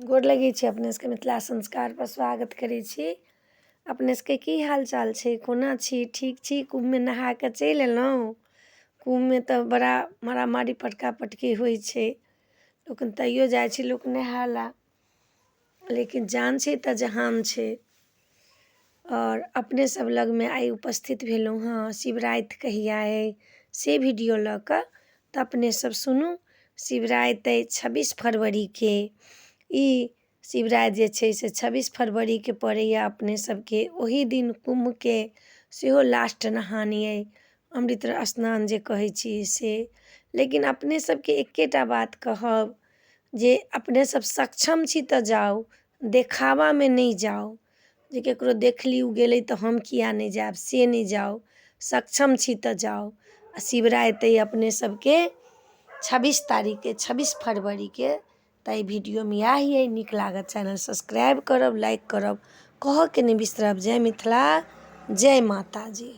गोर लगै छी अपने सबके, मिथिला संस्कारपर स्वागत करै छी। अपने सबके की हाल चाल छै? कोना छी? ठीक छी? कुम्भमे नहा कऽ चलि अयलहुँ। कुम्भमे तऽ बड़ा मारामारी पटका पटकी होइ छै, लेकिन तैयो जाइ छै लोक नहाय लए। लेकिन जान छै तऽ जहान छै। आओर अपने सब लगमे आइ उपस्थित भेलहुँ हँ शिवराति कहिया अइ से वीडियो लऽ कऽ, तऽ अपने सब सुनू। शिवराति अइ 26 फरवरीके। ई शिवराति जे छै से 26 फरवरीके पड़ैए अपने सबके। ओही दिन कुम्भके सेहो लास्ट नहान अइ, अमृत स्नान जे कहै छी से। लेकिन अपने सबके एकेटा बात कहब जे अपने सब सक्षम छी तऽ जाउ, देखावामे नहि जाउ जे ककरो देखली ओ गेलै तऽ हम किया नहि जायब, से नहि जाउ। सक्षम छी तऽ जाउ। आ शिवराति अइ अपने सबके 26 तारीखके, 26 फरवरीके। तऽ एहि वीडियोमे इएह अइ। नीक लागत चैनल सब्सक्राइब करब, लाइक करब, कहऽके नहि बिसरब। जय मिथिला, जय माताजी।